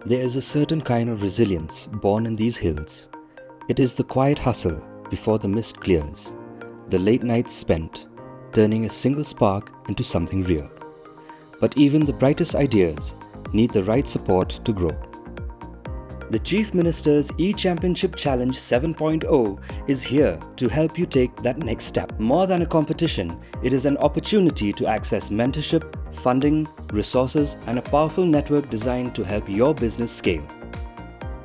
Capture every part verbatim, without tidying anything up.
There is a certain kind of resilience born in these hills. It is the quiet hustle before the mist clears, the late nights spent turning a single spark into something real. But even the brightest ideas need the right support to grow. The Chief Minister's E Championship Challenge seven point oh is here to help you take that next step. More than a competition, it is an opportunity to access mentorship, funding, resources, and a powerful network designed to help your business scale.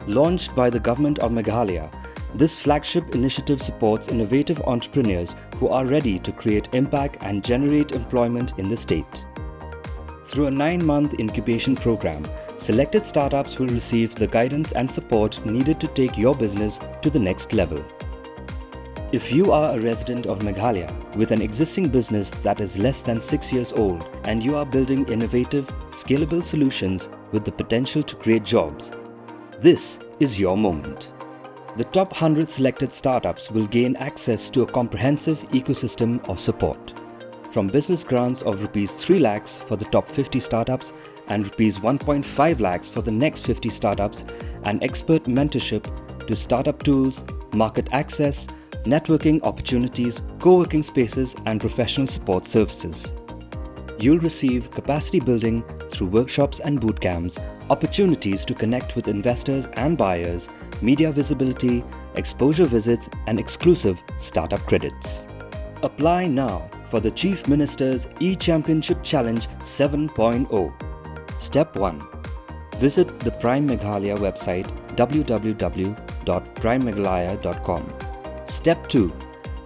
Launched by the Government of Meghalaya, this flagship initiative supports innovative entrepreneurs who are ready to create impact and generate employment in the state. Through a nine month incubation program, selected startups will receive the guidance and support needed to take your business to the next level. If you are a resident of Meghalaya with an existing business that is less than six years old and you are building innovative, scalable solutions with the potential to create jobs, this is your moment. The top one hundred selected startups will gain access to a comprehensive ecosystem of support. From business grants of rupees three lakhs for the top fifty startups and rupees one point five lakhs for the next fifty startups, and expert mentorship to startup tools, market access, networking opportunities, co working spaces, and professional support services. You'll receive capacity building through workshops and boot camps, opportunities to connect with investors and buyers, media visibility, exposure visits, and exclusive startup credits. Apply now for the Chief Minister's E Championship Challenge seven point oh. Step one. Visit the Prime Meghalaya website, w w w dot prime meghalaya dot com. Step two.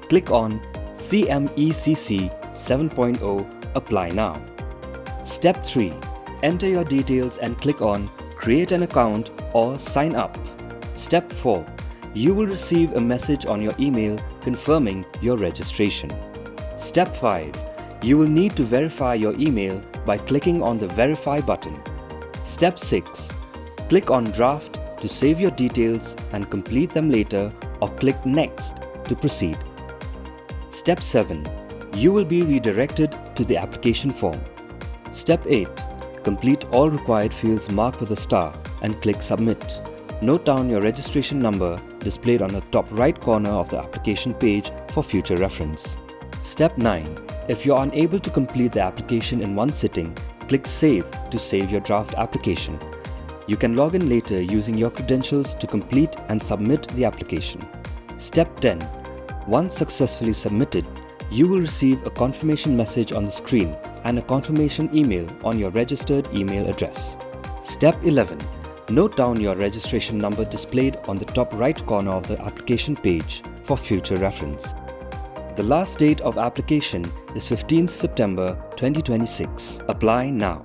Click on C M E C C seven point oh, Apply Now. Step three. Enter your details and click on Create an account or sign up. Step four. You will receive a message on your email confirming your registration. Step five. You will need to verify your email by clicking on the Verify button. Step six. Click on Draft to save your details and complete them later, or click Next to proceed. Step seven. You will be redirected to the application form. Step eight. Complete all required fields marked with a star and click Submit. Note down your registration number displayed on the top right corner of the application page for future reference. Step nine. If you're unable to complete the application in one sitting, click Save to save your draft application. You can log in later using your credentials to complete and submit the application. Step ten. Once successfully submitted, you will receive a confirmation message on the screen and a confirmation email on your registered email address. Step eleven. Note down your registration number displayed on the top right corner of the application page for future reference. The last date of application is fifteenth September twenty twenty-six. Apply now.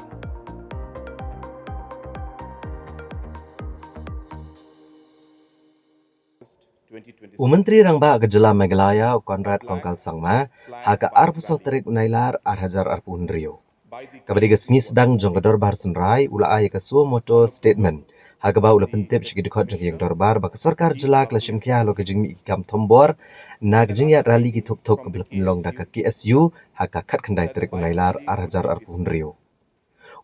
U Myntri Rangbah ka Jylla Meghalaya, u Conrad Kongkal Sangma, ha ka arphew saw tarik u Nailar ar hajar arphew hynriew, kaba dei ka sngi sdang jong ka Dorbar Synrai, u la ai ïa ka suo moto statement ha kaba u la pyntip sha ki dkhot jong ka ïing dorbar ba ka sorkar jylla ka la shim khia halor ka jingmih ki kam thombor na ka jingïaid rally ki thuk thuk kaba la pynlong da ka K S U ha ka khatkhyndai tarik u Nailar ar hajar arphew hynriew.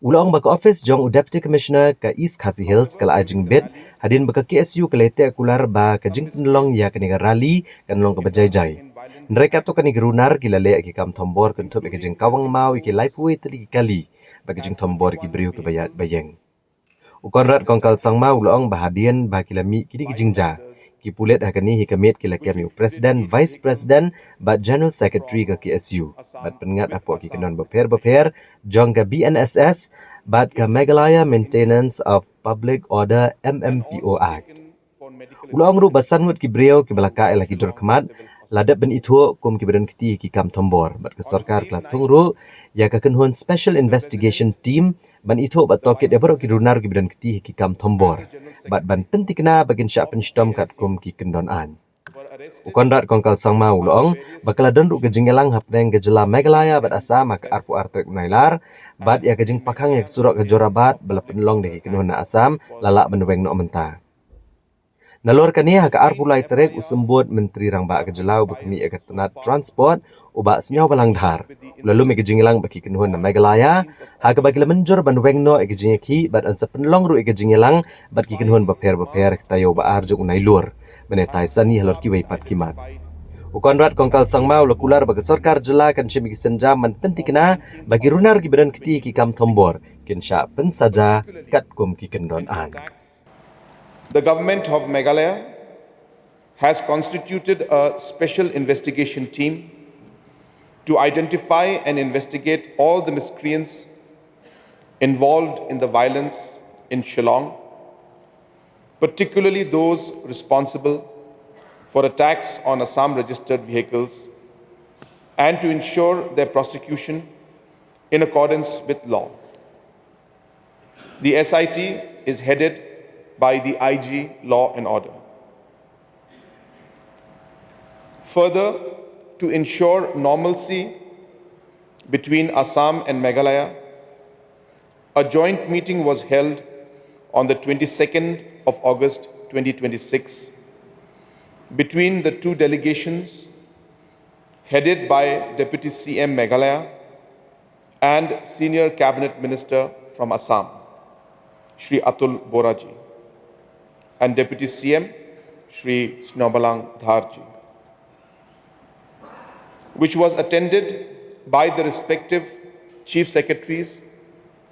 U la ong ba ka ophis jong u Deputy Commissioner ka East Khasi Hills ka la ai jingbit hadien ba ka K S U ka la ïateh kular ba ka jingpynlong ïa kane ka rally kan long kaba jai jai. Hynrei katto katne ki runar ki la leh ïa ki kam thombor kynthup ïa ka jingkawang maw ïa ki laiphew tylli ki kali bad ka jingthombor ïa ki briew kiba ïaid ba ïeng. U Conrad Kongkal Sangma u la ong ba hadien ba ki la mih kine ki jingjia, ki pulit ha kane hi ka miet ki la kem ïa u President, Vice President bad General Secretary ka K S U bad pynngat hapoh ki kyndon bapher bapher jong ka B N S S bad ka Meghalaya Maintenance of Public Order, M M P O Act. U la ong ruh ba san ngut ki briew kiba la kah ïa la ki dur khmat la dep ban ithuh kum kiba don kti ha ki kam thombor bad ka sorkar ka la thung ruh ïa ka kynhun Special Investigation Team ban ithuh bad tohkit ïa baroh ki runar kiba don kti ha ki kam thombor bad ban pynthikna ba kin shah pynshitom katkum ki kyndon aiñ. U Conrad Kongkal Sangma u la ong ba ka la don ruh ka jingïalang hapdeng ka jylla Meghalaya bad Assam ha ka arphew ar tarik u Nailar bad ïa ka jingpakhang ïa ka surok ha Jorabat ba la pynlong da ki kynhun na Assam la lah ban weng noh mynta. Nalor kane ha ka arphew lai tarik u Symbud Myntri Rangbah ka jylla uba kmih ïa ka tnat Transport u Bah Sniawbhalang Dhar U la lum ïa ka jingïalang bad ki kynhun na Meghalaya, ha kaba ki la mynjur ban weng noh ïa ka jingïakhih bad yn sa pynlong ruh ïa ka jingïalang bad ki kynhun bapher bapher ha ka taïew ba ar jong u Nailur, mynta i Saitjaiñ halor kiwei pat ki mat. U Conrad Kongkal Sangma u la kular ba ka sorkar jylla kan shim ïa ki sienjam ban pynthikna ba ki runar kiba don kti ïa ki kam thombor kin shah pynsaja katkum ki kyndon aiñ. The government of Meghalaya has constituted a special investigation team to identify and investigate all the miscreants involved in the violence in Shillong, particularly those responsible for attacks on Assam registered vehicles, and to ensure their prosecution in accordance with law. The S I T is headed by the I G Law and Order. Further, to ensure normalcy between Assam and Meghalaya, a joint meeting was held on the twenty-second of August twenty twenty-six between the two delegations headed by Deputy C M Meghalaya and Senior Cabinet Minister from Assam, Shri Atul Boraji, and Deputy C M, Shri Sniawbhalang Dhar ji, which was attended by the respective Chief Secretaries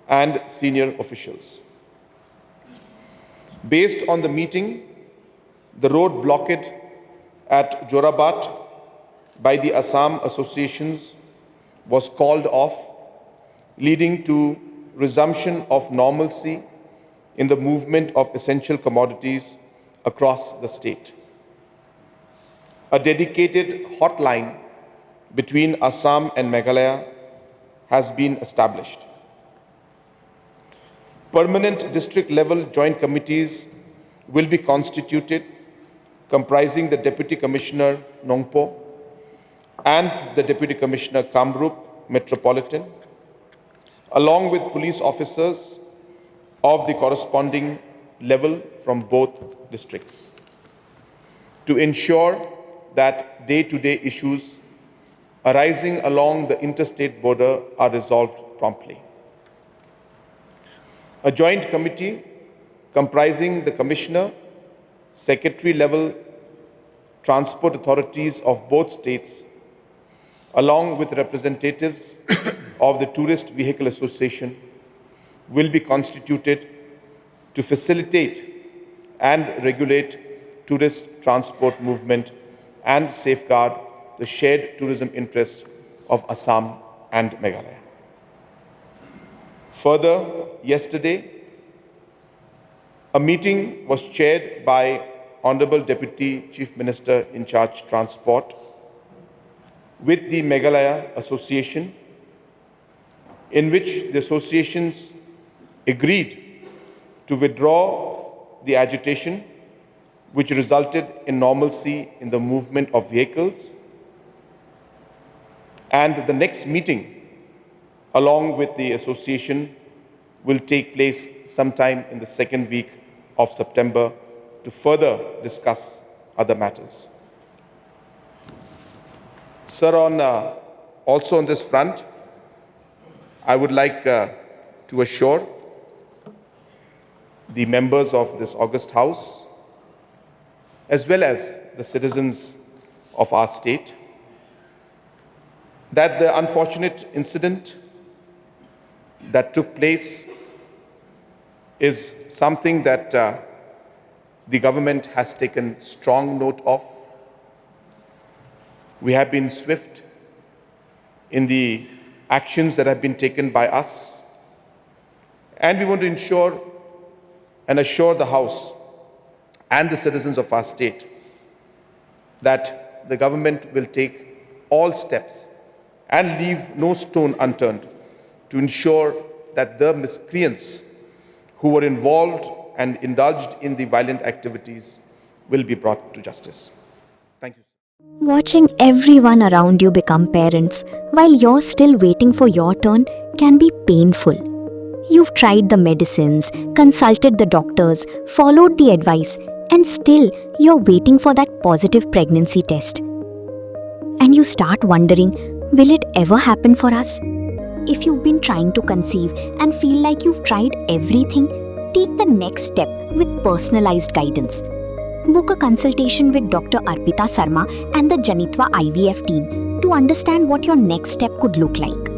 and senior officials. Based on the meeting, the road blockade at Jorabat by the Assam associations was called off, leading to resumption of normalcy in the movement of essential commodities across the state. A dedicated hotline between Assam and Meghalaya has been established. Permanent district level joint committees will be constituted, comprising the Deputy Commissioner Nongpoh and the Deputy Commissioner Kamrup Metropolitan, along with police officers of the corresponding level from both districts, to ensure that day to day issues arising along the interstate border are resolved promptly. A joint committee comprising the Commissioner, Secretary level transport authorities of both states, along with representatives of the Tourist Vehicle Association, will be constituted to facilitate and regulate tourist transport movement and safeguard the shared tourism interests of Assam and Meghalaya. Further, yesterday, a meeting was chaired by Honorable Deputy Chief Minister in charge Transport with the Meghalaya Association, in which the associations agreed to withdraw the agitation, which resulted in normalcy in the movement of vehicles. And the next meeting, along with the association, will take place sometime in the second week of September to further discuss other matters. Sir, on, uh, also on this front, I would like, uh, to assure the members of this august House, as well as the citizens of our state, that the unfortunate incident that took place is something that, uh, the government has taken strong note of. We have been swift in the actions that have been taken by us, and we want to ensure and assure the House and the citizens of our state that the government will take all steps and leave no stone unturned to ensure that the miscreants who were involved and indulged in the violent activities will be brought to justice. Thank you. Watching everyone around you become parents while you're still waiting for your turn can be painful. You've tried the medicines, consulted the doctors, followed the advice, and still you're waiting for that positive pregnancy test. And you start wondering, Will it ever happen for us? If you've been trying to conceive and feel like you've tried everything, take the next step with personalized guidance. Book a consultation with Doctor Arpita Sarma and the Janitva I V F team to understand what your next step could look like.